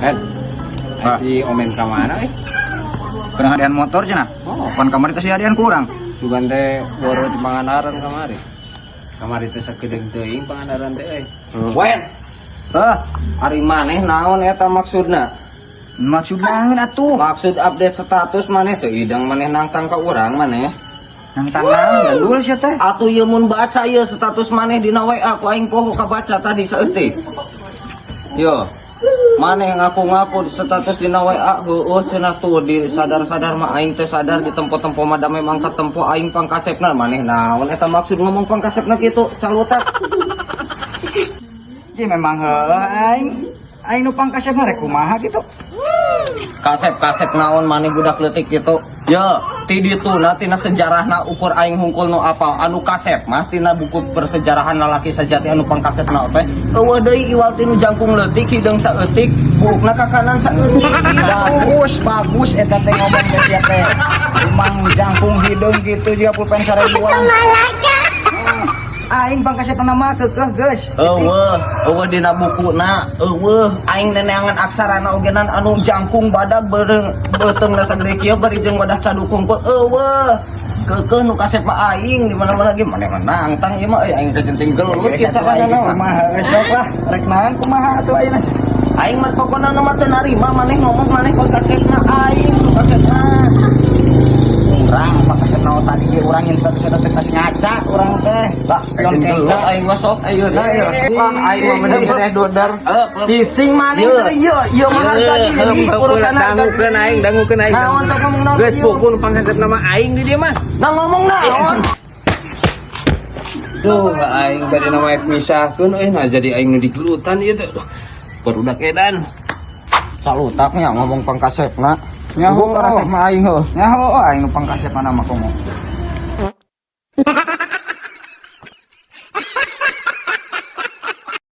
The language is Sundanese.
Ed, Ah. si Omen ka mana eh? Kena hadian motor cenah. Oh. Pan kamari teh si hadian kurang. Sugan teh boro di Pangandaran kamari. Kamari teh sakedeung teuing Pangandaran teh euy. Wen, Hah, ari maneh naon eta maksudna? Maksud naon atuh? Maksud update status maneh teh idang maneh nangtang ka urang maneh. Nangtang naon gandul sia teh? Atuh ieu mun baca ieu status maneh dina WA ku aing poho kabaca tadi saeutik. Yo. Maneh ngaku-ngaku status dina WA, heueuh cenah tuh di sadar-sadar mah aing teh sadar di tempo-tempo mah da memang katempo aing pangkasepna. Maneh naon eta maksud ngomong pangkasepna kitu salutak? Ji memang heueuh aing. Aing nu pangkasepna rek kumaha gitu. Kasep kasep naon maneh, budak leutik gitu? Ya ti dituna tina sejarahna ukur aing hungkul nu apal anu kasep mah tina buku persejarahan lalaki sejati anu pangkasepna teh euweuh deui iwal tinu jangkung leutik, hideung saeutik, buukna ka kanan saeutik. Bagus, bagus eta teh ngomong ke sia teh. Emang jangkung hideung gitu juga pulpen 1000-an. Aing pangkasepna mah keukeuh geus. Euweuh, euweuh dina bukuna, euweuh aing neneangan aksarana ogenan anu jangkung badag beureung beuteungna sagede kieu bari jeung wadah caduk hungkul euweuh. Keukeuh nu kasep mah aing di mana-mana ge maneh mah nangtang ieu mah euy, aing teh jenting gelut kieu carana mah. Kumaha geus sok lah, rek naon kumaha atuh ayeuna? Aing mah pokona mah teu narima maneh ngomong maneh pangkasepna, aing nu kasepna. Urang pangkasepna tadi ge urang yang status eta teh tas ngaca urang teh. Lah, Spion gelut kenca. Aing mah sok ayeuna ya. Wah, aing mah mending keneh doder. Cicing maneh teh ieu, ieu mah harga diri, urusan harga Dangukeun aing, dangukeun aing. Naon sok ngomong naon? Geus Ieu? pukul pangkasepna mah aing di dieu mah. Nah, ngomong naon? Tuh, aing bade nama misahkeun euy, nah jadi aing nu digelutan ieu teh. Barudak edan. Salutaknya ngomong pangkasepna. Nyaho. Gua kasep mah aing heuh. Nyaho aing nu pangkasepna mah komo.